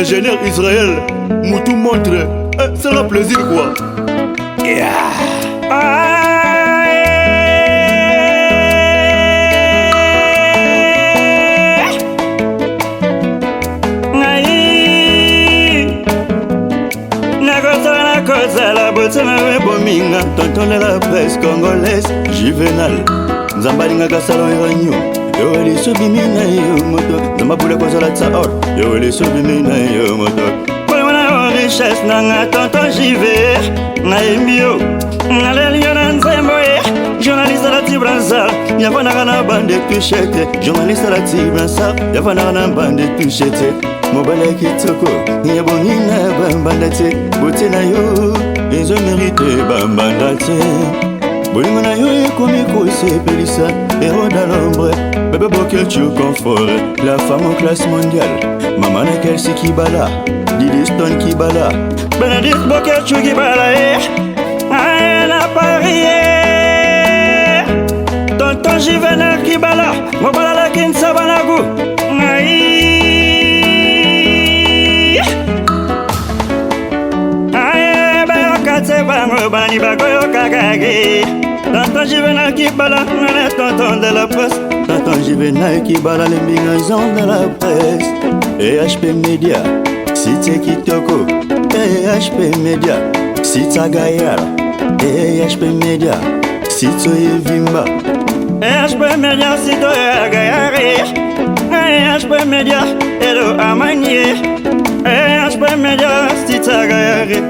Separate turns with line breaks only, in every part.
Ingénieur Israël, Moutou montre, eh, c'est un plaisir quoi. Yeah.
Nakozala kozala botina ebominga tonton de la presse congolaise Juvenal Nzambe alingaka salon eranio yo eliso bimi na yo moto Nzambe abula kozala tsa or yo eliso bimi na yo moto Bolingo na yo richesse nanga tonton Jive nayembi yo naleli yo na nzembo ye journaliste alati brassard yafandaka na bande touche te journaliste alati brassard yafandaka na bande touche te mobali ya kitoko yabongi na bambanda te bote na yo ezomerite bambanda te bolingo na yo ekomi kosepelisa héros dans l'ombre bebe Boketshu confort la femme en classe mondiale mama na Kelsi Kibala Didi Stone Kibala Benedict Boketshu Kibala eh. Aye na Paris eh. Tonton Juvenal Kibala mobala la Kinsa Banagu ngai aye bayoka te bango bani bakoyokaka ke Tonton Juvenal Kibala ngana tonton de la presse Tonton Juvenal Kibala lembingazon de la presse EHP Media Cité Kitoko EHP Media Sita Gayara EHP Media Sito Evimba EHP Media Sito Gayara EHP Media Edo Amani EHP Media Sita Gayara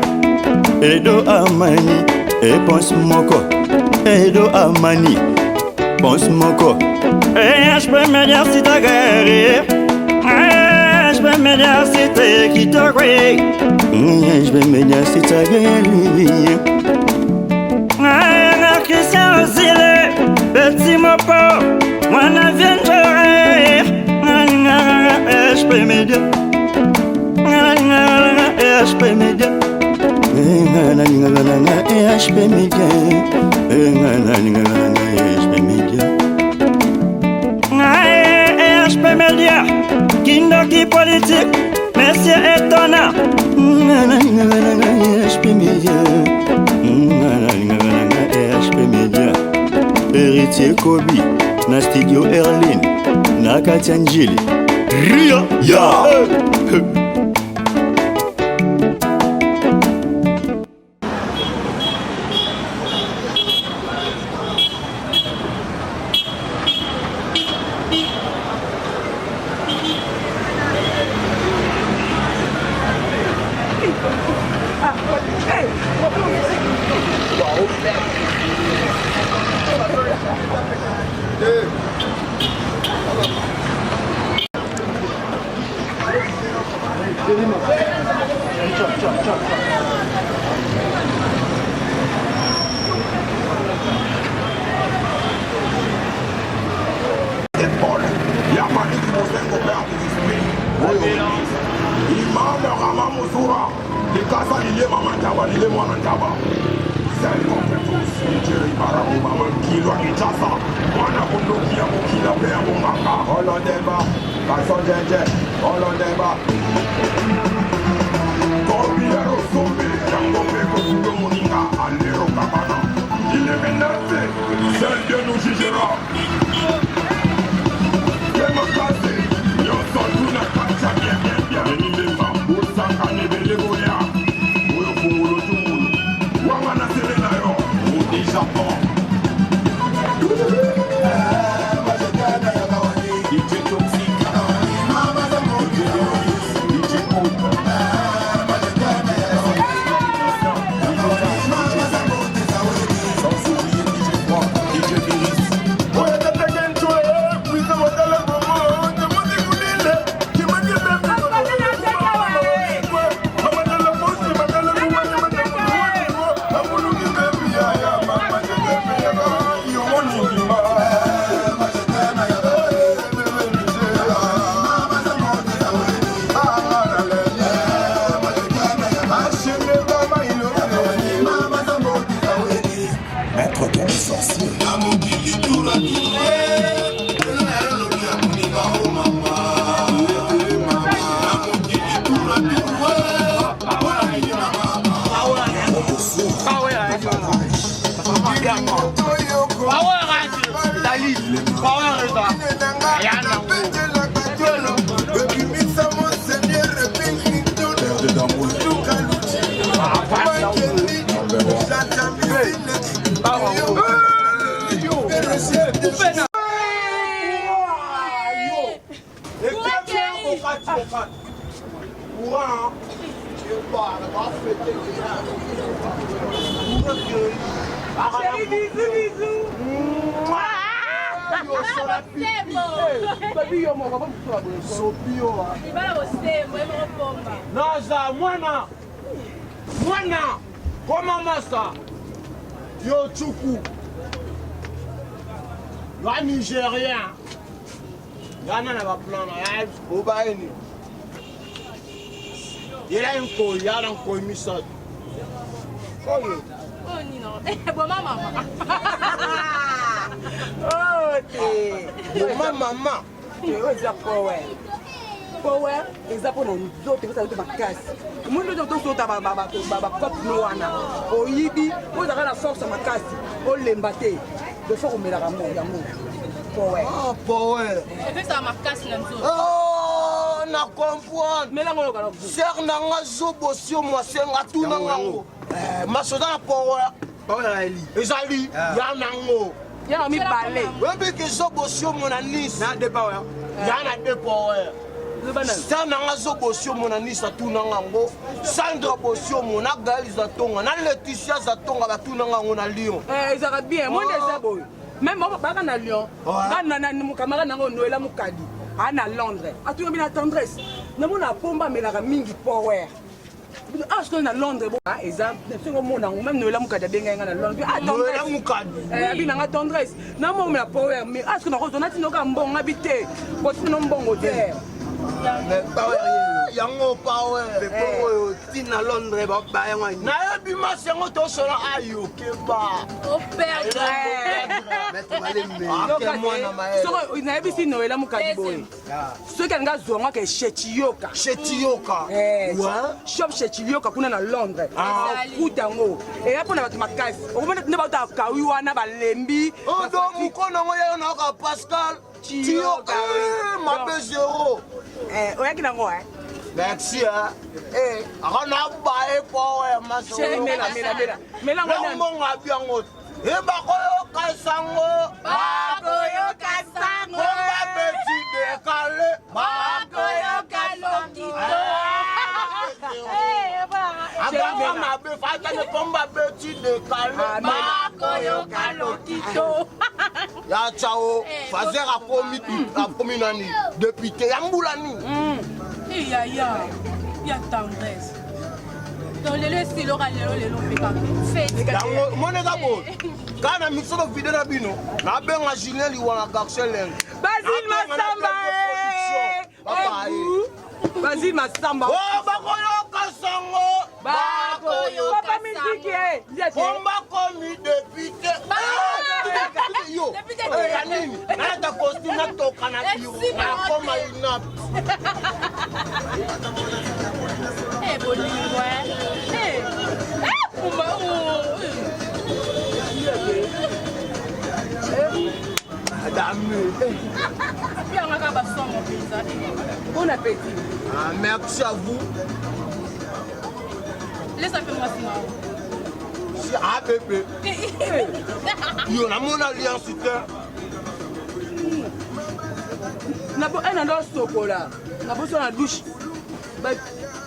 Edo Amani E Pense Moko Edo Amani Pense Moko EHP Media Sita Gayara EHP Media Sita Kitoko EHP Media Sita Gayara Christian Ozile Petit Mopo Mwana Vienjore EHP Media EHP Media EHP Media EHP Media EHP Media Kindoki politique Monsieur étonnant EHP Media EHP Media Héritier Kobi na studio Erlin na kati ya Njili
Ria ya
4 Courant,
Chérie, bisous, bisous.
Naza mwana mwana koma masa yo tchuku yo nigérien yana na baplan na ya obayeni yela nkoi yana nkoi misato oyo
oyo nini boma mama
oh te
boma mama
oyo eza power power eza mpo na nzoto epesa nzoto makasi omoni nzoto tosota bacope no wana oyibi ozalaka na force makasi olemba te defo komelaka yango yango power
ah, power
epesaka makasi na nzoto
oh, na comprendre
melango oyoka
ser na nga zobosio mwasenga tuna ngango eh, masoza na power ezali ah. ya nango
ya mibale
oyebiki zobosio mona nice ya na de power sa nanga zo bosiomo na nisa atunanga yango sandra bosiomo na gael zatonga na leticia zatonga batunanga yango na lyon
eh, ezalaka bien monde eza boye meme baka na lyon camarade nango noela mokadi aa na londres atunga bina tendresse namona pomba amelaka mingi power ah sikoyo na londres ah, eza soki omona yango meme noela mokadi abengai nga na londres ah,
noela mokadi
eh, abi nanga tendresse namomela power mais ah sikoyo nakozwa nati noka mbongo abi te kotina mbongo te
yango power
eh. oyo ntina londres bayango
nayebi masi yango tosola ayo keba
soko nayebisi noela mokadi boye soki alingi azwa yango ake chez chiyoka
chez chiyoka
eh, shop chez chiyoka kuna na londres ah. okuta yango eya mpo na bato makasi okomona nde bato akawi wana balembi
oh, do mokolo yango yayo nayoka pascal chiyoka eh, mabe zero
eh, oyaki nango
merci eh aka na baye po ya maso
mela mela mela mela
ngo mbongo abi yango e bakoyoka sango
bakoyoka sango
komba beti dekale
bakoyoka lokito
aganga mabe fatane komba beti dekale
bakoyoka lokito
ya cao fazer akomi akomi nani depute ya mbula nini
yaya ya tendresse donc lelo esiloka lelo lelo mpe kaka fete
yango moni eza boye kaka na misolo video na bino nabenga julien liwa na garçon lenge
basile masamba basile masamba
oh, bakoyoka sango
bakoyoka
komba komi depute yo ya nini nalata costume natoka na biro nakoma inap
Eh, bolingo eh. Eh, eh, pumba oh.
Madame.
Yanga kaka basomo mpenza.
Bon appétit.
Ah, merci à vous.
Laisse un peu moi sinon.
Si ah bébé. Yo na mon alliance te.
Na bo ena ndo sokola. Na boso na douche. Ba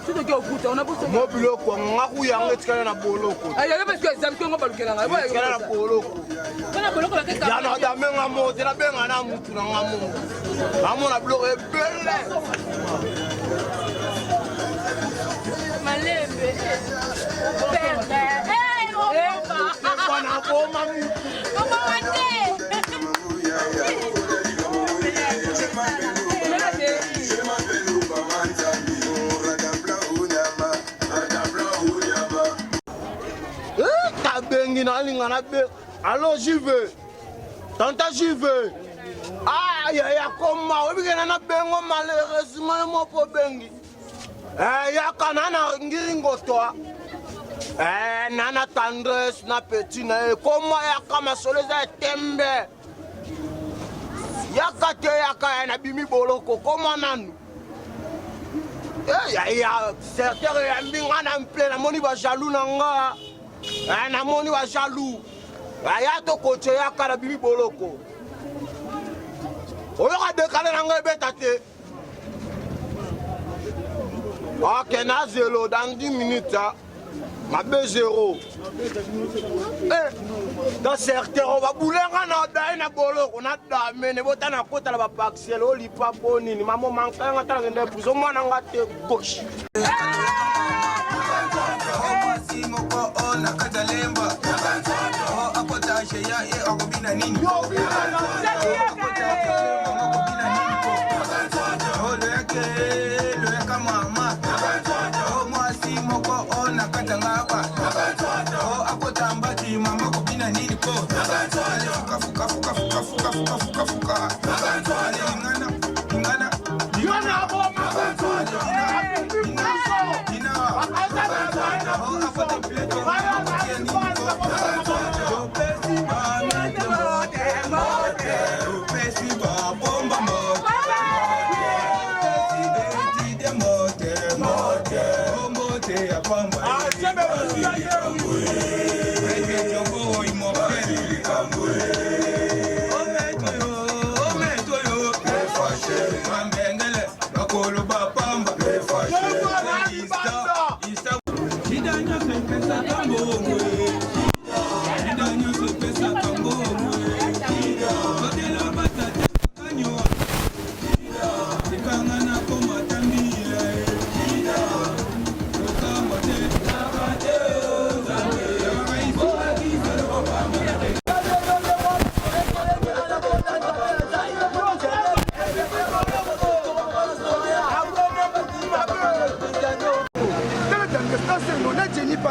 soki oke okuta ona boso.
Mo biloko nga ku yango etikala na boloko.
Ayo parce que ezali ngo balukela nga.
Etikala na boloko.
Mpona boloko bakeka.
Ya na dame nga mo te na benga na mutu na nga mo. Amona biloko ebele.
Malembe. Perdre. Eh, oboma.
Bana boma mutu.
Oboma te.
Tabengi nalinga na be alo jive tanta jive ah yaya koma oyebi ke na bengo malheureusement yo moko obengi eh, yaka na na ngiri ngotwa eh, na na tendresse na petit na ye koma yaka masolo eza ya tembe yaka te yaka ya nabimi boloko koma nanu eh, ya secteur eyambi nga na mple namoni bajaloux na nga Eh, namoni ba jaloux aya tokoce yaka na bimi boloko oyoka dekale na ngai ebeta te Ok, na zelo dans 10 minutes. Hein. Mabe zero. Eh, dans secteur babulenga na dai na boloko na damene bota na kota na ba parcelle olipa po nini mamo manka nga tala kende prison mwana nga te gauche.
Mwasi moko o na kati ya lemba o akota jeya ye akobina nini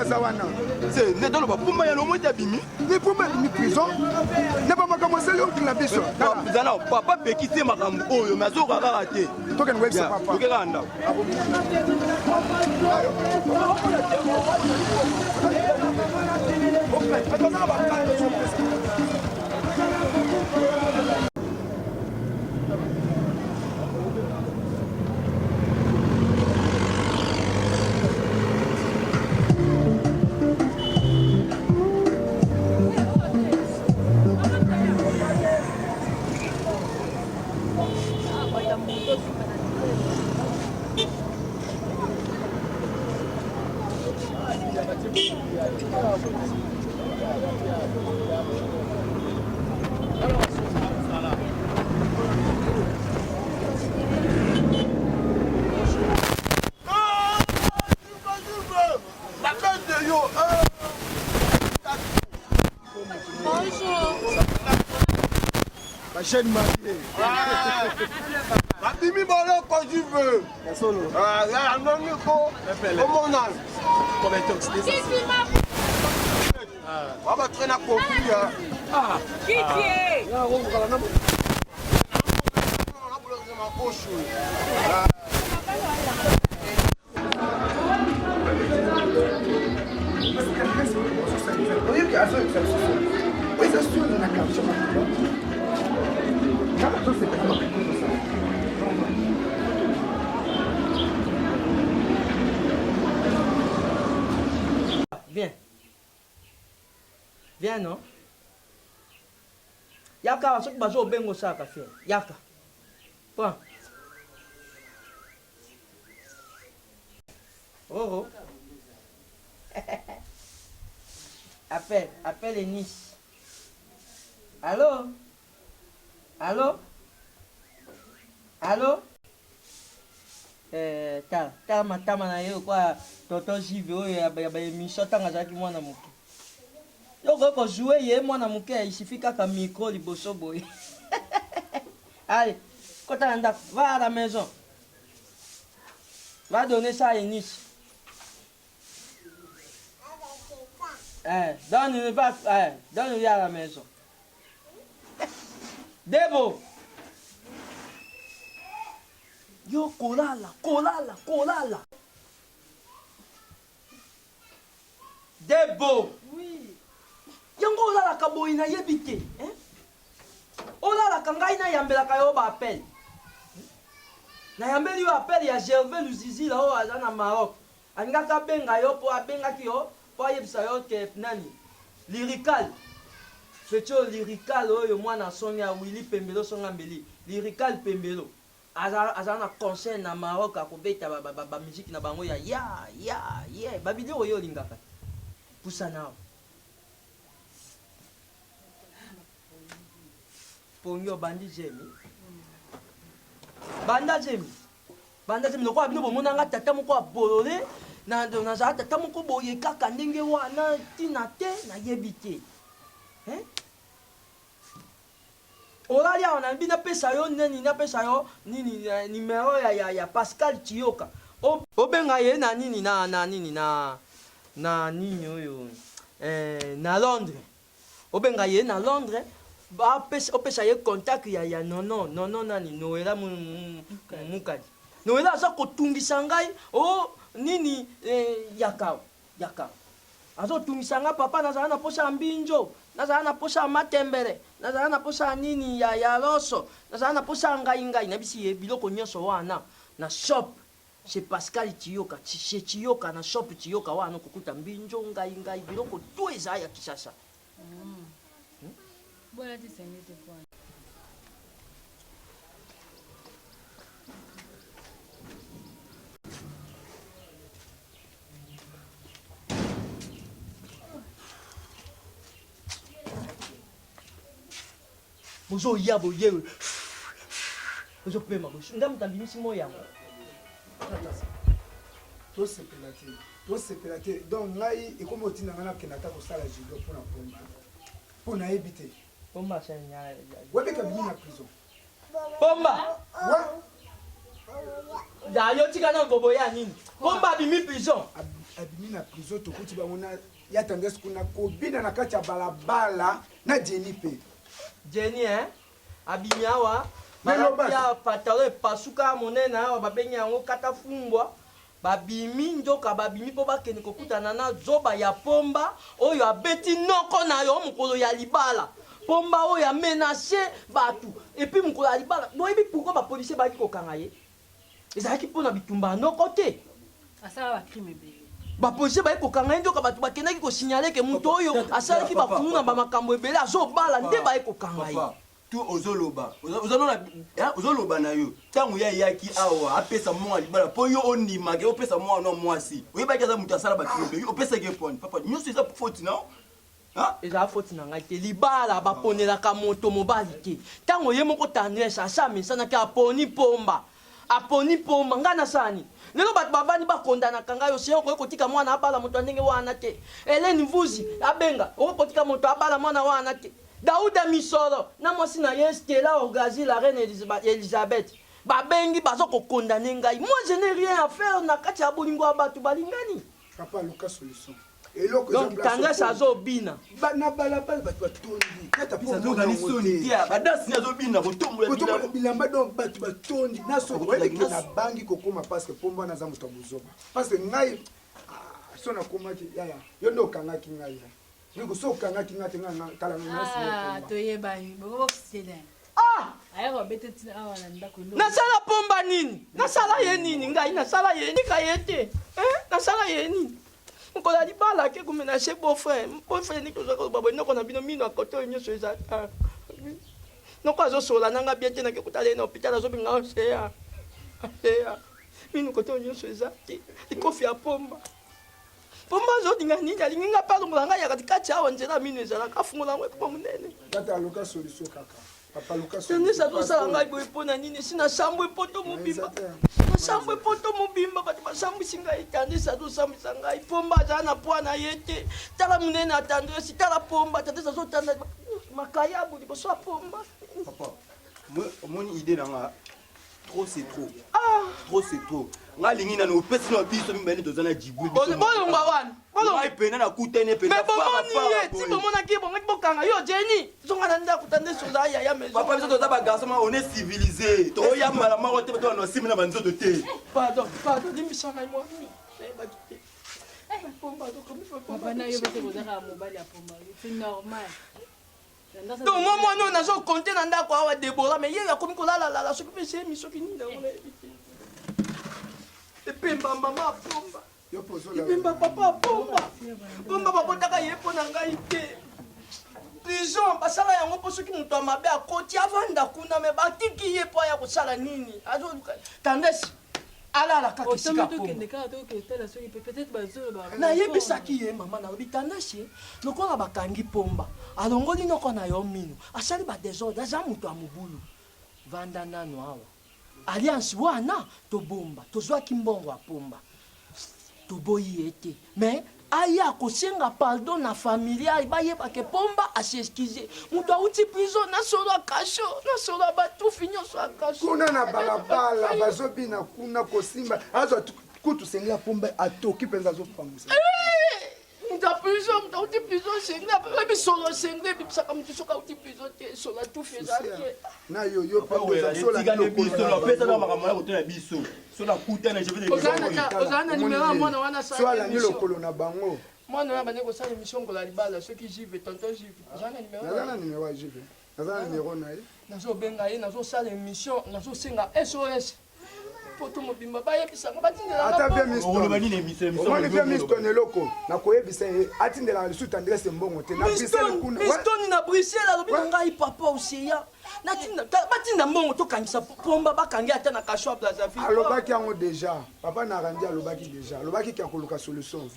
Aza wana
nde toloba pumba ya lomo ete abimi
ni pumba abimi prison na bamakambo asali oncle na biso
zala papa peki te makambo oyo me azoka kaka te
tokende koyebisa papa
toke kaka ndako
Bonjour.
Ba jeune marié.
Babimi boloko juve. Yanoni ko omonana. Babatrain na kofi.
Kitie.
Oyoki azoyokisa biso oyo eza sur na quartier makolo kaka tosepela makambo tozosala.
Viens. Viens, non? Yaka, soki bazo obenga osalaka fier. Yaka. Prends. Roro. Appelle, appelle Eunice. Allô? Allô? Allô? Eh, tala, tala matama na ye lokola tonton Jive oyo ya ba émission ntango azalaki mwana moke. Yo okoki ko jouer ye mwana moke, il suffit kaka micro liboso boye. Allez, kota na ndako, va à la maison. Va donner ça à Eunice. Eh, donne, va, eh, donne-lui à la maison. Debo. Yo kolala, kolala, kolala. Debo.
Oui.
Yango olalaka boye nayebi te. Hein? Olalaka ngai nayambelaka yo ba appel. Nayambeli yo appel ya Gervais Luzizila oyo aza na Maroc. Alingaki abenga yo po abengaki yo po ayebisa yo ke nani Lyrical petit oyo Lyrical oyo mwana songe ya Willy Pembelo songa mbeli Lyrical Pembelo. Aza aza na concert na Maroc akobeta ba ba ba musique na bango ya ya ya ye ba biloko yo olingaka. Pusana awa. Pongi obandi zemi. Banda zemi. Banda zemi lokola bino bomona nga tata moko ya bolole na nazala tata moko boye kaka ndenge wana tina te nayebi te. Hein? Olali awa na napesa yo nini napesa yo nini numero ya ya ya Pascal Tshiyoka obenga ye na nini na na nini na na nini oyo eh, na Londres obenga ye na Londres bapesa opesa ye contact ya ya nono nono nani Noela Mukadi Noela aza kotungisa ngai o oh, nini eh, yaka yaka Azo tungisa nga papa nazala na posa ya mbinjo nazala na posa ya matembele nazala na posa ya nini ya ya loso nazala na posa ya ngai ngai nayebisi ye biloko nionso wana na shop chez Pascal Tshiyoka chez Tshiyoka na shop Tshiyoka wana okokuta mbinjo ngai ngai biloko tout eza ya Kinshasa. Bozoya boye ozopema boye nga moto abimisi moi yango
tosepela te tosepela te donc ngai ekomi otinda ngai nakenda ata kosala judo mpo na pomba mpo nayebi te
pomba
webeka bimi na prison
Pomba. Ya yo tika na bobo ya nini? Pomba abimi prison.
Abimi na prison tokuti bango na ya tendresse kuna kobina na kati ya balabala na Jenny pe.
Jenny hein? Abimi awa. Balati ya pantalon epasuka monene awa babengi yango kata fumbwa. Babimi nzoka babimi mpo bakende kokutana na zoba ya Pomba oyo abeti noko na yo mokolo ya libala. Pomba oyo a menace batu et puis mokolo ya libala boyebi pourquoi ba policiers bayaki kokanga ye? Ezalaki mpo na bitumba ya noko te.
Asala ba crime ebele.
Ba policiers baye kokanga ye nzoka batu bakendaki ko signaler que moto oyo asalaki ba kuluna ba makambo ebele azobala nde baye kokanga ye.
Tout ozo loba ozo loba na yo tango ye ayaki awa apesa mwana libala po yo ondima ke opesa mwana no mwasi oyebaki aza moto asala ba crime opesaki ye poni papa nyonso eza faute na
Ezala faute na ngai te libala baponelaka moto mobali te tango ye moko tendresse asi amesanaki aponi pomba aponi pomba ngai nasala nini lelo bato bavandi bakondanaka ngai oseya okoki kotika mwana abala moto ya ndenge wana te Helène Mvuzi abenga okoki kotika moto abala mwana wana te Dauda Misolo na mwasi na ye Stella Orgazi la reine Elisabeth babengi bazo ko condamner ngai moi je n'ai rien à faire na kati ya bolingo ya bato balingani.
Papa luka solution. Eloko eza
Donc tendresse azo bina.
Ba na balabala bato batondi. Kata po
azokani soni te ba danse ni azobina kotombola
bilamba. Bilamba donc bato batondi na so oyebi ke nabangi kokoma parce que pomba naza moto ya buzoba. Parce que ngai ah, so nakomaki yaya yo nde okangaki ngai ya. Ndeko so okangaki ngai te ngai kala ngai
ah, toyebani bokobokisela
Ah!
Ayaka obete ntina awa na ndako eloko.
Nasala pomba nini? Nasala ye nini? Ngai nasala ye nika ye te. Eh? Nasala ye nini? Mokolo ya libala ake komenace beau frère. Beau frère ndenge tozalaka koloba boye noko na bino mino ya kote oyo nyonso eza. Ah. Noko azosola na nga bien te nake kotala ye na hôpital azobenga oseya. Oseya. Mino kote oyo nyonso eza te. Likofi ya pomba. Pomba azolinga nini? Alingi nga pe alongola nga ya katikati awa nzela mino ezalaka afungola yango ekoma monene.
Tata aluka solution kaka. Papa luka solution.
Tendresse azosala ngai boye mpo na nini? Esi nasambwe poto mobimba. Nasambwe poto mobimba bato basambwisi ngai. Tendresse azosambwisa ngai. Pomba azala na poids na ye te. Tala monene ya Tendresse, tala Pomba. Tendresse azotanda makayabu liboso ya Pomba.
Papa, omoni idée na nga trop c'est trop ah. trop c'est trop nga alingi nanu opesi na biso mibale toza na jibwi
bolongwa wana
ngai pena nakutani
pena bomoni ye ti bomonaki ye bongaki bokanga yo jeni zonga na ndako ta nde soza yaya maison
papa biso toza bagarçon ma on est civilisé toya mbala moko te bato bana na banzoto te
pardon pardon limbisa ngai mwa nayebaki te
papa na yo mpe kozaka mobali ya pomba c'est normal
Donc moi mwana oyo nazo compter na ndako awa Deborah mais ye akomi kolalalala soki mpe zemi soki nini yango nayebi te. Epemba mama apomba. Epemba papa apomba. Pomba babotaka ye mpo na ngai te. Prison basala yango mpo soki moto ya mabe akoti avanda kuna me batiki ye mpo aya kosala nini? Azoluka tendresse alala kaka esika
tokende kaka tokende soki peut-être bazoloba.
Nayebisaki ye mama, nalobi tendresse lokola bakangi pomba alongoli noko na yo mino asali ba desordre aza moto ya mobulu vanda nano awa alliance wana tobomba tozwaki mbongo ya pomba toboyi ye te mais aya kosenga pardon na familia bayeba ke pomba a s'excuser moto awuti prison na solo ya kasho na solo ya batufi nyonso ya kasho
kuna na balabala bazobina kuna kosimba azwa kutu sengela pomba atoki mpenza azopangusa
moto ya prison moto auti prison sengle oyebi solo sengle ebimisaka moto soki auti prison te solo atufi eza te
na yo yo
mpe makambo ya kotala biso so nakutana je vais
ozala na numero ya mwana wana
so alandi lokolo na bango
mwana wana bande kosala émission ngola libala soki jive tonton jive ozala na numero
naza na numero ya jive naza na numero na ye
nazobenga ye nazosala émission nazosenga sos poto mobimba bayebisanga
batindelaka omoni vie miston eloko nakoyebisa ye atindelaka lisusu tendresse mbongo te na bruxelles kuna
mistoni na bruxelles alobi na ngai papa oseya batinda mbongo tokangisa pomba bakangi ata na kasho ya brazzaville
alobaki yango deja papa na randi alobaki deja alobaki ke akoluka solution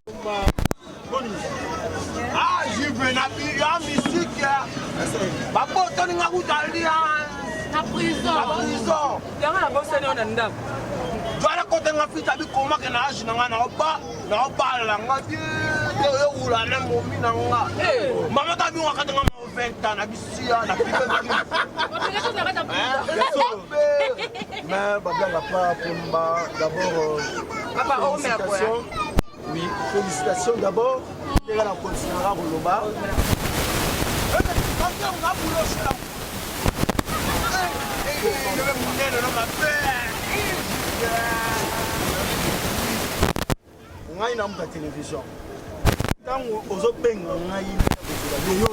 Ah, juve na ya musique babotoli nga kuta lia
na prison
na prison
yango nabosani yo na ndako
jwana kota nga fita bikomake na age na nga naoba naobala nga te ewula na momi na nga mama ta bingo akati nga ma 20 ans na bisia na
Mais bablanga pas Pomba d'abord euh, félicitations. Oui, félicitations d'abord. Ndenge na continuera koloba. Ngai na muta télévision. Ntango ozobenga ngai yoyo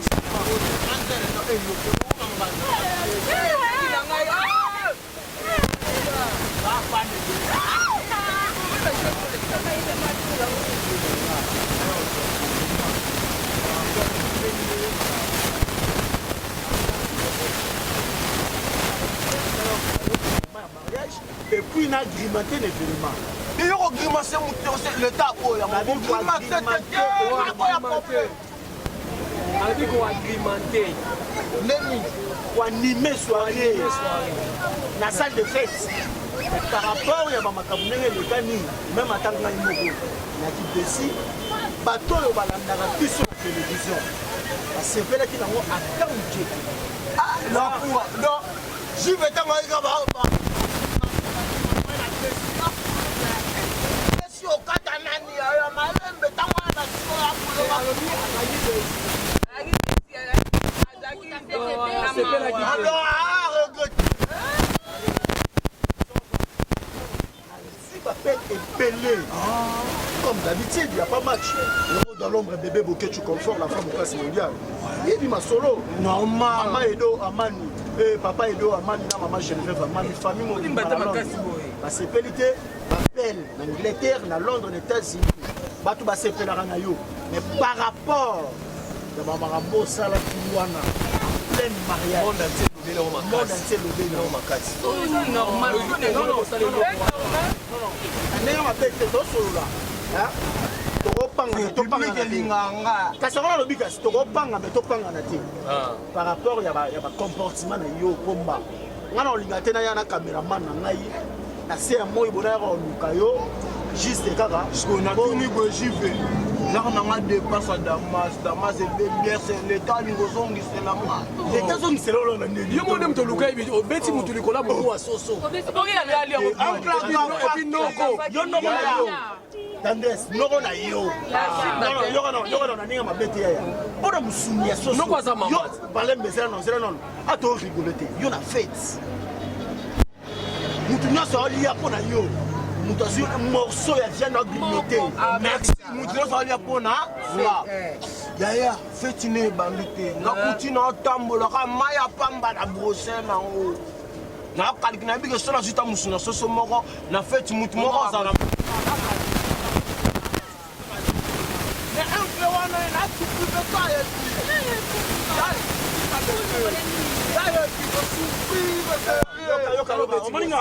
Et puis na agrimenté l'événement.
Et yo grimacer l'état oyo yango grimacer te problème.
Alobi ko agrimenter.
Nini? Ko animer soirée. Na salle de fête. Par rapport ya ba makambo ndenge eleka nini, même ata ngai moko naki desi bato oyo balandaka biso na télévision basepelaki nango ata moke te.
Nakuwa donc juve ntango ayika ba si okata nani ya malembe ntango wana basiko ya koloba
ebele comme d'habitude il y a pas match héros dans l'ombre bébé boketshu confort la femme au classe mondiale yebi masolo
normal
mama edo amani eh, papa edo amani na mama geneviève amani famille mobimba basepeli te bapele na angleterre na londres na états-unis bato basepelaka na yo mais par rapport ya bamakambo osalaki wana pleine mariage monde entier elobeli yango makasi ndenge mabe te tosolola tokopangana kasi yango nalobi kasi tokopanga me topangana te par rapport ya bacomportement na yo pomba ngai na olinga te naya na cameraman na ngai na se ya moi bona yaka koluka yo juste kaka
natuni boye jive laka na nga dépense ya damas damas ebebiese leta alingi ozongisela nga
leta azongisela olo na nini
yo moko nde moto oluka yebi obeti motu likolo ya mokuwa soso epi noko
yo noko na yo tendresse noko na yo yokana na ndenge mabe te yaya mpo na mosuni ya soso
noko aza mama
balembe zela nano zela nano ata origole te yo na fete moto nyonso alia mpo na yo moto azwi morceau ya viande agrignote
merci moto nyonso alia mpo na nga yaya feti ne ebandi te nakuti naotambolaka mai ya pamba na brose nango nakaliki nayebi ke so nazwi ta mosu na soso moko na feti motu moko azala. wana ye nasouffrir mpe to ayebi. Yayebi kosouffrir.
Omoni nga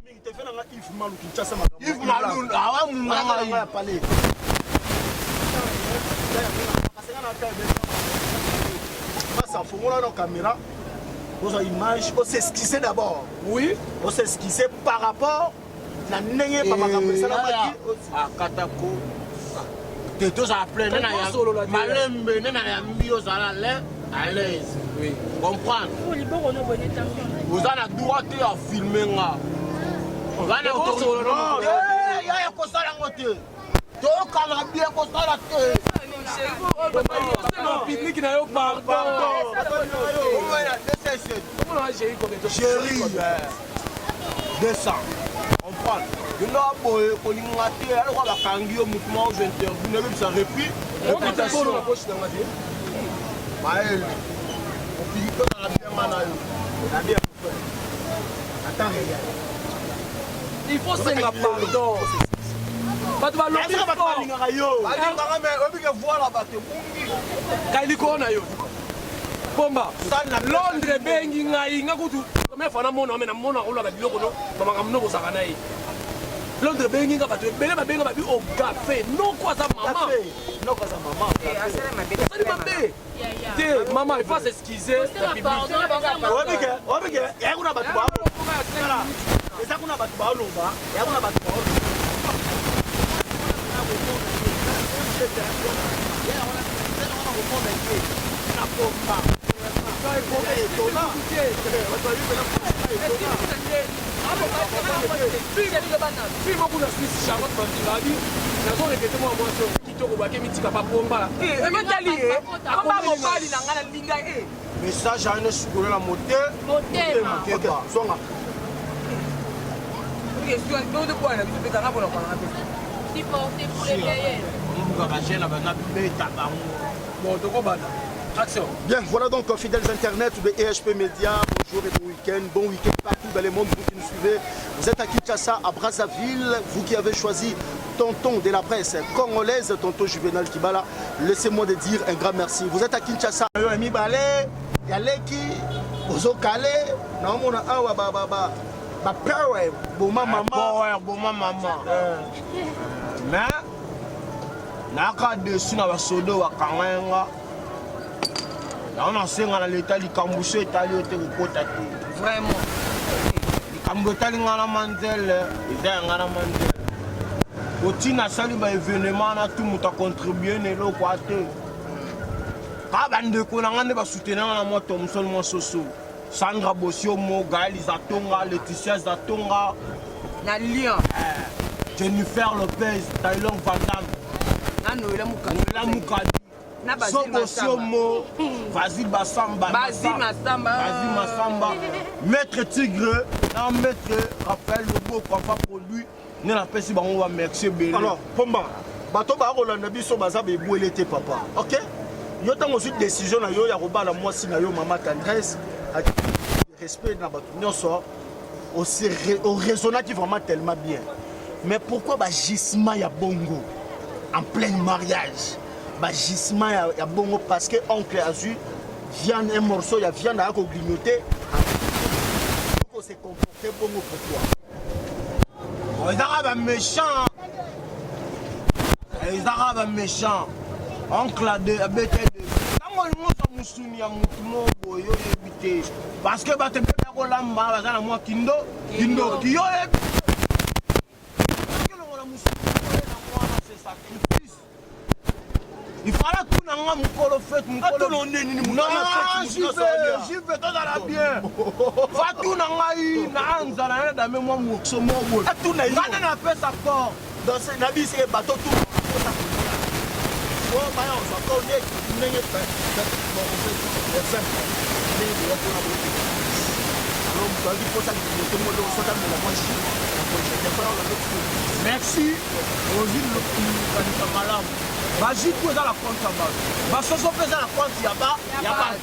mingi te fe nanga Yves Malu Kinshasa.
Yves Malu awa munanga
ya palais. Masa fongola na caméra ozwa image, os'excuse d'abord.
Oui.
Os'excuse par rapport na ndenge bamakambo esalamaki.
Akatako te, tozala plein nde na malembe nde na yambi, ozala à l'aise, comprendre. Oza na droit te ya filme nga. Yaya, kosala yango te, tokanga bien, kosala te.
Public na yo pardon.
Chéri, 200, comprendre, yo boye kolinga te, alokwa bakangi yo motu moko ozwa interview nayebisa réputation mayele opiki tozala bien nga na yo.
Na bien, na temps réel.
Il faut senga pardon, bato balobi.
Balingaka yo.
Balingaka, mais oyebike voila bato ebungi.
Kai likolo na yo Pomba, Londres ebengi ngai, nga kutu première fois namona, me namona oloba biloko no bamakambo no bozalaka na ye. Londres ebengi nga, bato ebele babenga, babi ogafe noko aza mama.
Noko aza mama.
Osali mabe te mama, il faut s'excuser na public.
Oyebike, oyebike ya kuna bato baoloba, eza kuna bato baoloba, ya kuna bato baoloba. Komona ye na Pomba etona.
Fille moko na Suisse, Charlotte Mandinga, abi nazo répété mwa mwasi oyo kitoko bake mitika bapomba.
Emetali ye akoma mobali na ngai, nalinga ye.
Message ayene sukolela motema.
Keba zonga.
Bwana biso mpe kanga mpona kwananga mpe.
Supporter pour le meilleur.
Omuka bajene banga beta bango.
Bon, tokobanda action.
Bien, voilà donc, fidèles internet de EHP Média, bonjour et bon week-end, bon week-end partout dans le monde, vous qui nous suivez. Vous êtes à Kinshasa, à Brazzaville, vous qui avez choisi tonton de la presse congolaise, tonton Juvenal Kibala, laissez-moi de dire un grand merci. Vous êtes à Kinshasa, mibale, yaleki, ozokale, naomona awa ba ba ba ba power, boma mama.
Power, boma mama. Mais naka dessus na basodo bakanga ye nga, yango nasenga na leta, likambo so etali yo te, kokota te.
Vraiment.
Likambo etali nga na manzele, eza ya nga na manzele. Kotina asali baévénement na tu, moto acontribue na eloko a te, kaka bandeko na nga nde basoutenir nga na mwa Thomson, mwa soso, Sandra Bosiomo, Gaël Zatonga, Laetitia Zatonga.
Na Lyon.
Jennifer Lopez, Taylor Van Damme.
Na Noela Mukadi.
Noela Mukadi.
Na Basile.
Sobosiomo, Vazi Basamba.
Basile Masamba.
Vazi Masamba. Maître Tigre, na Maître Raphaël Lobo, papa produit. Nde napesi bango ba merci ebele.
Alors, Pomba, bato bakolanda biso baza bebwele te papa. Ok? Yo ntango ozwi décision na yo ya kobala mwasi na yo mama Tendresse, respect na bato nyonso, oraisonnaki vraiment tellement bien. Mais pourquoi bagisement ya bongo en plein mariage? Bagisement ya bongo parce que oncle azwi viande, un morceau ya viande aya kogrignote, se comporter bongo, pourquoi?
Ezaka baméchant, ezaka baméchant. Oncle abete ntango olingi ozwa mosuni ya motu moko boye, oyebi te, parce que bato ebele ya kolamba baza na mwa kindo kindoki, yo oyebi elongola mosuni na mwana, c'est sacrifice. Il fallait tuna nga mokolo fête.
Atuna ndeni nini?
Jive, tozala bien, fatuna ngai na nzala na dame mwa morceau moko boye.
Atuna yo.
Nga nde napesa corps.
Donc na biso bato tu baya ozwa corps nde ndenge. Bon, en fait, exemple ndenge boya mpona boye, alors moto ayaki mposa moto moko soki amela mwa jus na congélateur.
Merci, ozwi likanisa malamu. Bajus tu eza na compte ya bato, basoso mpe eza na compte ya bato.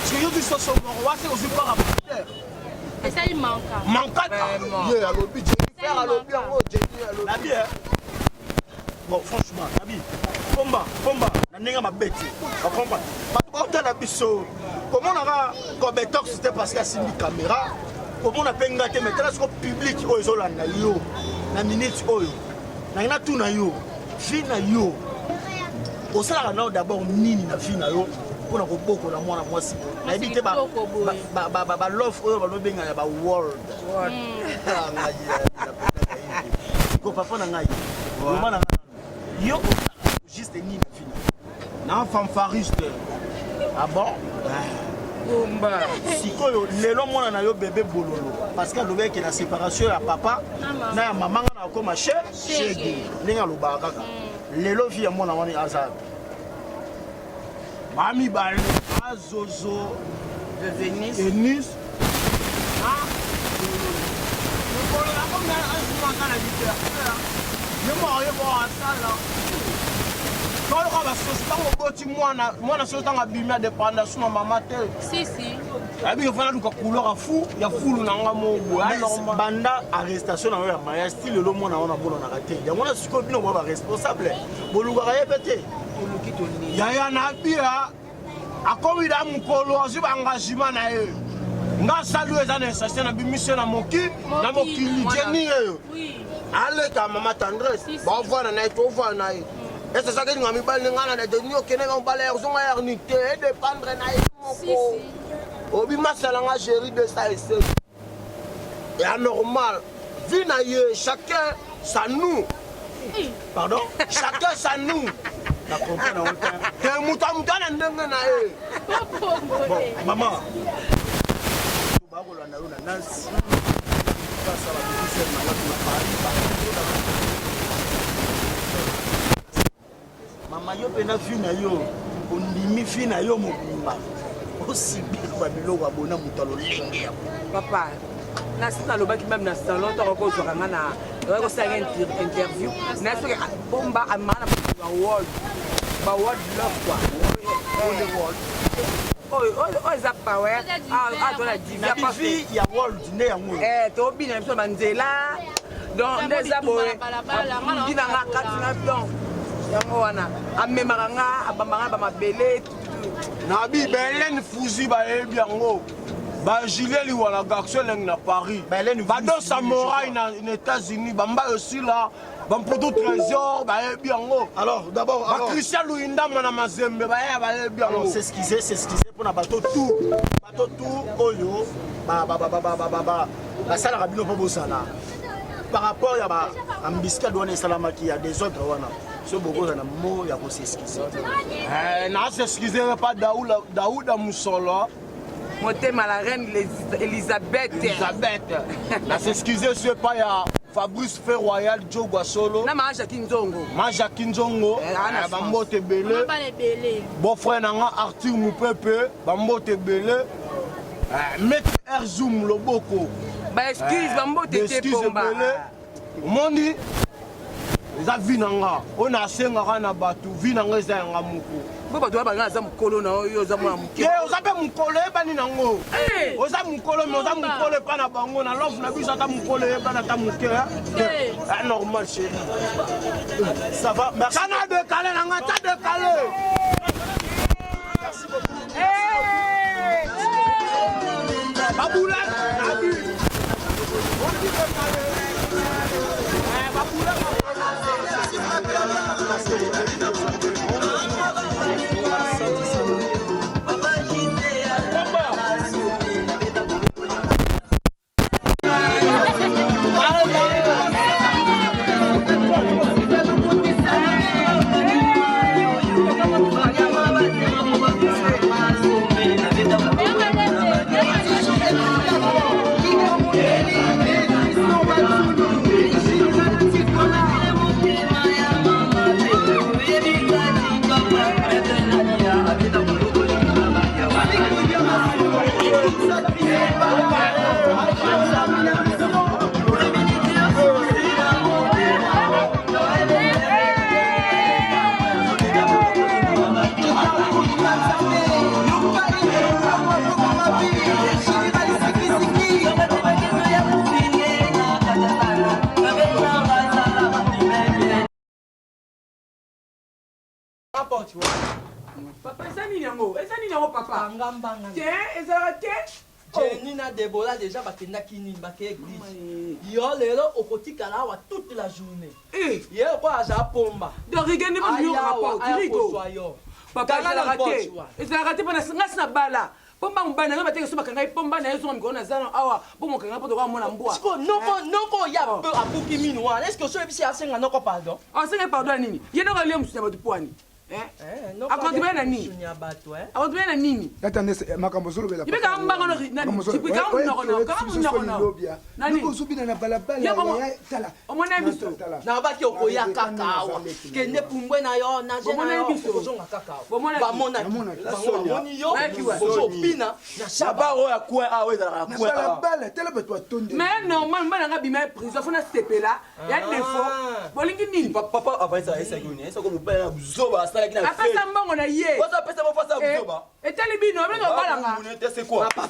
Soki ozwi soso moko wasi, ozwi part ya parterre.
Esali manka.
Manka ye alobi, Jennifer alobi yango, Jenny alobi.
Nabi.
Bon, franchement, nabi, pomba, pomba, na ndenge mabe te. Okomprendre? Bato baotala biso. Komonaka Kobetox te parce que asimbi caméra. Komona mpe nga te, mais tala siko public oyo ezolanda yo na minute oyo. Nangi natuna yo, vie na yo osalaka nao d'abord nini na vie na yo mpo na kobokola mwana mwasi? Nayebi te balove oyo balobenga ya baworld. Ko papa na ngai, mama na ngai, yo juste nini na vie na
na fanfariste?
Ah bon?
Bomba.
Sikoyo lelo mwana na yo bebe bololo, parce que alobaki ke na séparation ya papa na ya mama, nga na akoma shege, ndenge alobaka kaka. Lelo vie ya mwana wana aza
bamibale, azozo
de Venise.
Venise mokolo yango azumaka na liberté, ye moko ye moko asala toloka basosi. Ntango oboti mwana, mwana soki ntango abimi, adépenda su na mama te. Ayebi ke fana luka couleur ya fu ya fulu na nga moko boye.
Banda arrestation na yo ya mariage ti lelo, mwana wana amonanaka te. Yango wana sikoyo bino mwa baresponsable bolukaka ye mpe te.
Toluki, toleli.
Yaya na bia akomi da mokolo azwi baengagement na ye. Nga asali oyo eza na essentiel na bimiso na moki na mokili jeni oyo aleka mama Tendresse, baovanda na ye, tovanda na ye. Ese soki elinga mibali nga na deni, okende na mobala ya ozonga ya ni te, edépendre na ye moko. Obimasala nga géri 207 ya normal vie na ye. Chacun sa nous.
Pardon?
Chacun sa nous.
Na comprendre yango te.
Te, moto ya moto na ndenge na ye.
Bon, mama, bakolanda yo na Nancy, basala bibisel na wapi na Paris. Mama, yo mpe na vie na yo, ondimi vie na yo mobimba osibir babiloko ya bona moto ya lolenge ya
Papa, nasi nalobaki meme na salon, ntango kozwaka nga na oya kosala nga interview na soki bomba amaa na ba world, ba world love quoi. Oyo eza power ato na divia.
Vie ya world nde yango.
Tobina biso na banzela. Donc nde eza boye, abundi na nga kati na. Donc yango wana amemaka nga, abambaka nga bamabele.
Na bi Belene Fuzi, bayebi yango, bajulie Liwala, garçon elengi na Paris, bado samorai na États-Unis, bamba osila bamputu Trésor, bayebi yango.
Alors d'abord
Bachristian Luyindama na Mazembe, baya bayebi yango.
S'excuser, s'excuser mpona bato tout, bato tout oyo basalaka bino mpo bosala par rapport ya baembuscade wana esalamaki ya désordre wana. So bokoza na mo ya kos'excuser.
Na s'excuser pa Dauda Musolo.
Motema la reine Elisabeth.
Elisabeth, na s'excuser so epai ya Fabrice Fe Royal Jogwa Solo.
Na maa Jaki Nzongo.
Ma Jaki Nzongo, bambote ebele. Beau frère na nga Arthur Mupepe, bambote ebele. Maître Erzoum Loboko.
Baexcuse, bambote te, Pomba.
Omoni, eza vie na nga oyo nasengaka na bato. Vie na nga eza yanga moko.
Bo bato wana banga aza mokolo na oyo, oza mwana moke.
Te, oza mpe mokolo eyebani nango. Oza mokolo, mais oza mokolo epa na bango na love na biso. Ata mokolo eyebani, ata moke te, normal chéri.
Ça va, merci.
Kana décalé na nga, ta décalé.
Merci beaucoup.
Babula nabi. Babula.
porte wana.
Papa eza nini yango? Eza nini yango papa?
Kanga mbanga.
Te ezalaka te.
Jenny na Deborah deja bakendaki nini bake eglise. Yo lelo okotikala awa toute la journée. Ye okoyo aza pomba.
Donc Rigen nde bazo yoka rapport. Rigo. Papa ezalaka te. Ezalaka te pona nga sina bala. Pomba mobali na ngai bateke so bakanga ye pomba na ye zonga mikolo na zana awa bo mokanga mpo tokoka mona mbwa.
Siko noko noko ya oh. abuki minu wana est ce que oso yebisi asenga noko pardon?
Asenga pardon ya nini? Ye noko alie mosusu ya bato pwani. Eh?
Eh,
Akontribue na nini? Akontribue na nini?
Tata ndese makambo ozolobela.
Ibeka mbanga no nani? Tipika munoko no, kanga munoko no. Nani?
Ozobina na balabala ya tala.
Omona biso.
Nalobaki okoya kaka awa. Kende pumbwe na yo na je na yo okozonga kaka awa. Bamonaki. Bango bamoni yo ozobina na shaba.
Oyo ya coin awa ezalaka
coin awa. Balabala tala bato batondi.
Mais normal mbala nga bima prison faut na sepela. Ya défaut. Bolingi nini?
Papa avanisa ayesaki nini? Ayesaki mobali na buzoba asalaki na
Apesa mbongo na ye.
Waza apesa mbongo face ya buzoba.
Etali bino, bino balanga.
Papa,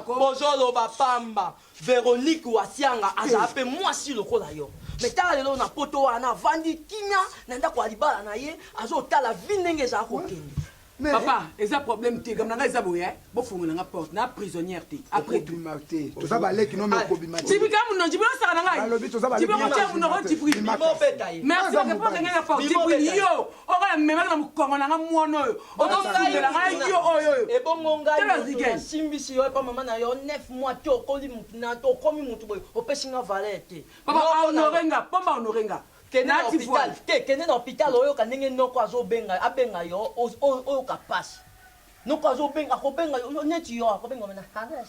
bozoloba pamba. Veronique Wasianga azala pe mwasi lokola yo. Mais tala lelo na poto wana avandi kimia na ndako ya libala na ye azotala vie ndenge ezala kokende.
Papa, eza problème te, gamna nga eza boye, eh? Bofongola nga porte, na prisonnière te. Après tout.
Okobima te. Toza baleki no mais okobima te.
Jibi ka muno, jibi osaka na ngai.
Balobi toza baleki.
Jibi otia munoko Jibril. Merci parce que pour nga na porte Jibril yo. Oka memaka na mokongo na nga mwana oyo. Ozosundela ngai yo oyo oyo.
Ebongo ngai moto nasimbisi yo epa mama na yo 9 mois te okoli mutu na okomi mutu boye opesi nga valeur te.
Papa honore nga, pomba honore nga.
Kende na hôpital te, kende na hôpital oyoka ndenge noko azobenga abenga yo oyoka pasi. Noko azobenga akobenga yo neti yo akobenga na Hanes.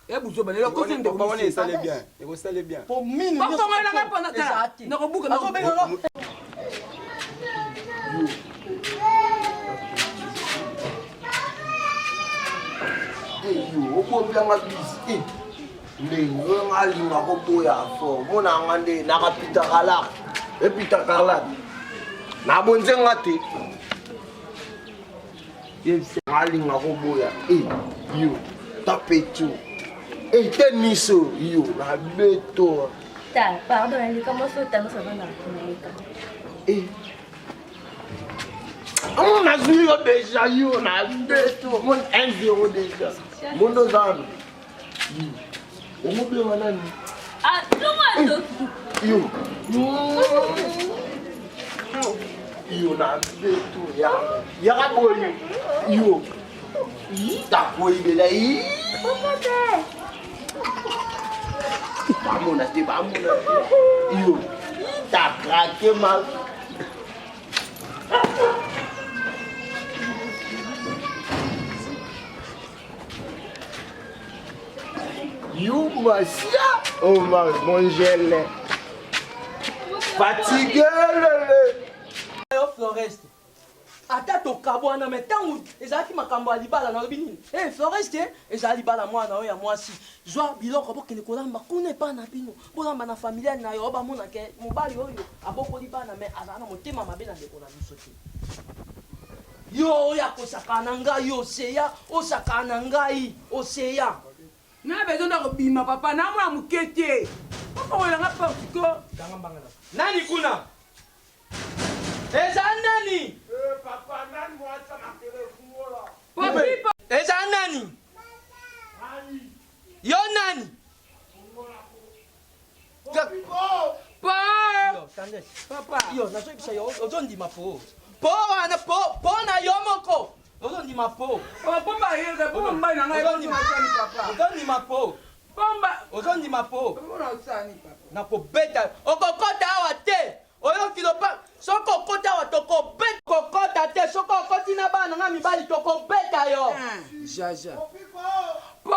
Ya buzoba lelo kosi ndeko.
Papa wana esale bien. Ekosale bien.
Po minu
nyonso. Bafongola nga pona tala. Nakobuka
azobenga nga.
Yo okobianga bisi ndenge nga alinga koboya fort mona nga nde nakapitaka la epitaka la nabonze nga te yebisa alinga koboya e yo tapetu e te miso yo na beto
ta pardon nalika mwasi oyo tandresse avandaka kuna yeka
e nazwi yo deja yo na beto mon 1 0 deja mondo ozana omobenga nani
ah,
yo yo na beto ya yaka boye yo takoyibela yi bamona te bamona te yo takrake ma Yuma sia oh ma mon gel fatigué le
yo Floreste ata tokabwana me ntango ezalaki makambo ya libala nalobi nini e eh, Floreste ezala libala mwana oyo ya mwasi zwa biloko bokende kolamba kuna epai na bino bolamba na familiale na yo bamonake mobali oyo abokoli bana me azala na motema mabe na ndeko na biso te Yo oya kosakana na ngai oseya osakana na ngai oseya.
Na besoin nda kobima papa na mwana moke te. Ofongolela nga porte ko.
Kanga mbanga na. Nani kuna? Eza nani?
Eh papa nani mwasa makele fungola.
Papi Eza nani? Nani? Yo nani? Yo nazoyebisa yo ozondima po po wana po po na yo moko ozondima po ozondima po ozondima po nakobeta okokota awa te oyoki lopa soki okoti awa tokobeta kokota te soki okoti na bana nga mibali tokobeta yo
jaja
po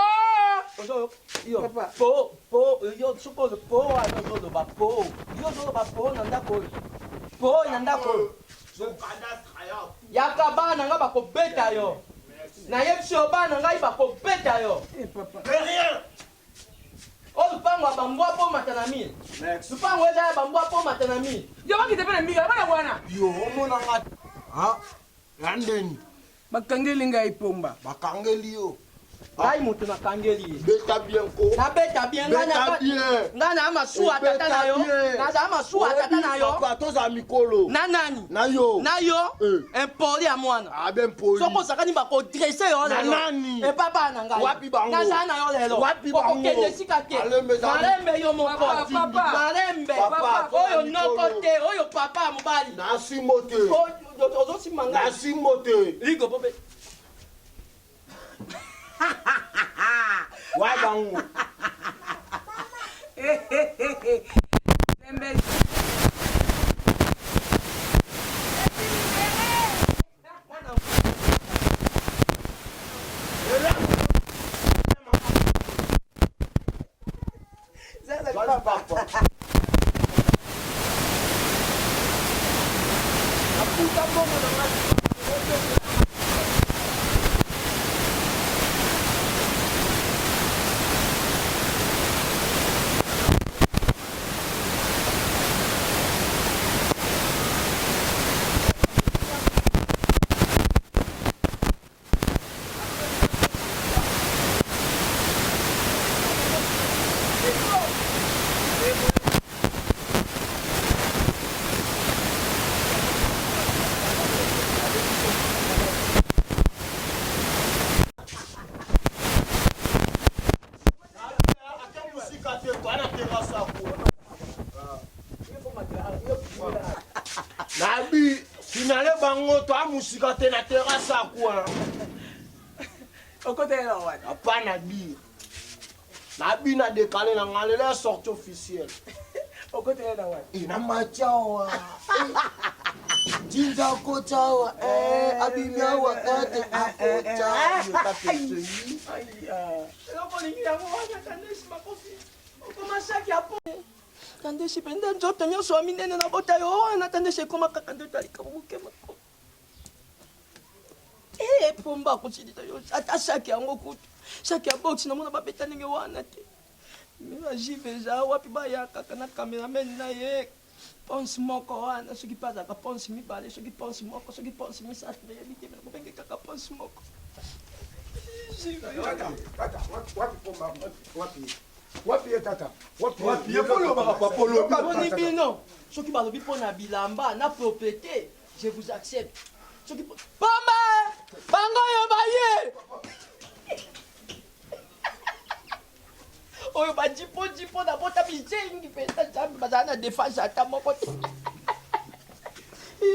yo po po yo soki ozo po wana ozoloba po yo ozoloba po na ndako oyo po na ndako oyo yaka bana nga bakobeta yo nayebisi yo bana ngai bakobeta yo Oyo lupango ya bambwa po mata na mire. Lupango eza ya bambwa po mata na mire.
Yo bakita pe na mire bana wana.
Yo omona nga ha ya ndeni.
Bakangeli ngai pomba.
Bakangeli yo.
Ngai moto nakangeli ye.
Beta bien ko.
Nabeta bien ngai na ngai na masuwa tata na yo. Nazala masuwa tata na yo.
Papa tozala mikolo.
Na nani?
Na yo.
Na yo. Eh. Impoli ya mwana.
Ah ben poli.
Soko osakani bako dresser yo
lelo. Na nani?
Epa bana na ngai.
Wapi bango?
Nazala na yo lelo.
Wapi bango?
Okokende esika te. Malembe yo moko. Malembe. Oyo noko te, oyo papa ya mobali.
Nasimbo te.
Ozosimba ngai.
Nasimbo te.
Ligo bobe.
Wa bango. Nabi finale bango to amusika te na terrasse akwa.
Okotela wapi?
Apa na bi. Na bi na décalé na nga lelo ya sortie officielle.
Okotela na wapi?
E na match awa. Jinja okota awa eh abimi awa kate akota.
Eloko olingi yango wana tandesi makofi okoma saki ya po tandesi mpenza nzoto nyonso ya minene na bota yo wana tandesi ekoma kaka nde likambo moke moko eh, pomba akosilisa yo ata saki yango kutu saki ya boxe namona babeta ndenge wana te me bajive eza wapi baya kaka na cameraman na ye Ponce moko wana soki pe azalaka ponce mibale soki ponce moko soki ponce misato nayebi te me nakobenge kaka ponce moko.
Tata, tata, wapi, wapi pomba, wapi ye? Wapi ye tata? Wapi
Wapi ye? Bolobaka papa, olobi.
Boni bino soki balobi mpo na bilamba na propriété je vous accepte soki pomba bango oyo baye oyo bajipo jipo na bota bizengi mpenza nzambe bazala na defense ata moko te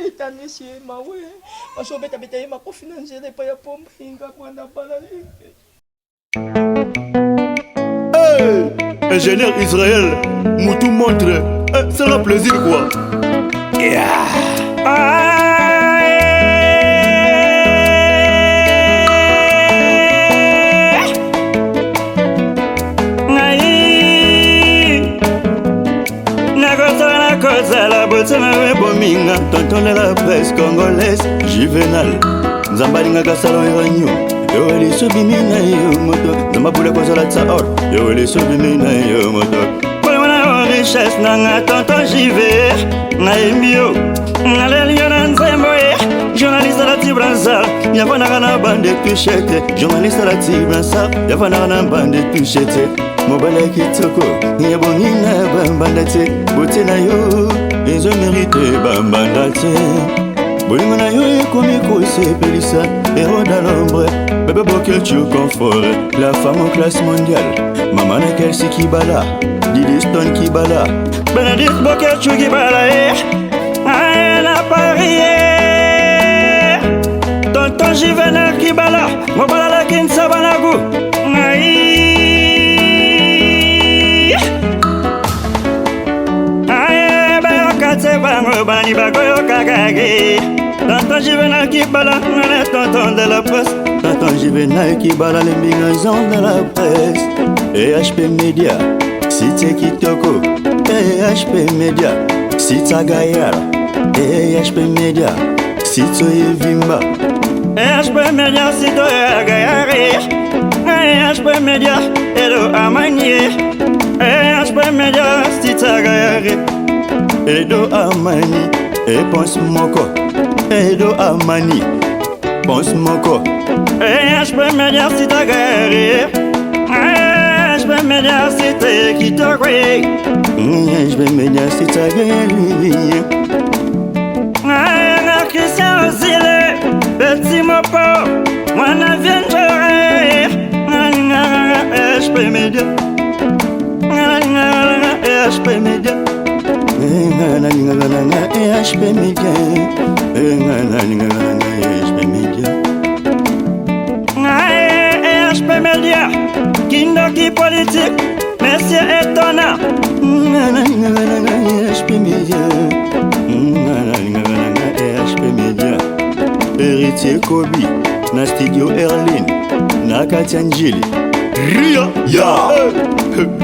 etanesi ye mawe bazobetabeta ye makofi na nzela epai ya pomba inga mwana bala
Hey, ingénieur Israël, Moutou montre, eh, ça fait plaisir quoi. Yeah.
Nakosala kozala botema ebominga tonton de la presse congolaise juvenal nzambe alingaka salon eranio yo liso bimi na yo moto nzambe abula kozala tsa or yo liso bimi na yo moto bolingo na yo richesse nanga tonton jive nayembi yo naleli yo na nzembo ye journaliste alati bransar yavandaka na bande touche te journaliste alati bransar yavandaka na bande touche te mobali ya kitoko ebongi na bambanda te bote na yo ezomerite bambanda te bolingo na yo ekomi kosepelisa héros dans l'ombre bebe bokecu confort la femme au classe mondiale mama na kelsi kibala didi stone kibala benedict bokecu kibala e aye na paris e tonton juvenal kibala mobalalaki nsabanaku ngai aye bayoka te bango banani bakoyokaka ke tonton juvenal kibala ngane tonton de la presse tonton juvenal kibala lembingazon de la presse ehp media site kitoko ehp media site gayar ehp media site evimba ehp media site gayar ehp media edo amanie ehp media site gayar edo amani eponse moko edo amani pense moko EHP Media Citagere EHP Media Cité Kitoko EHP Media Citagere Christian Ozile Petit Mopo Mwana Vienjore EHP Media EHP Media Nga nalingaka nanga EHP Media Nga nalingaka nanga EHP Media EHP Media Kindoki politique Monsieur étonnant Nga nalingaka nanga EHP Media Nga nalingaka nanga EHP Media Héritier Kobi na studio Erline na kati ya Njili Ria ya hey.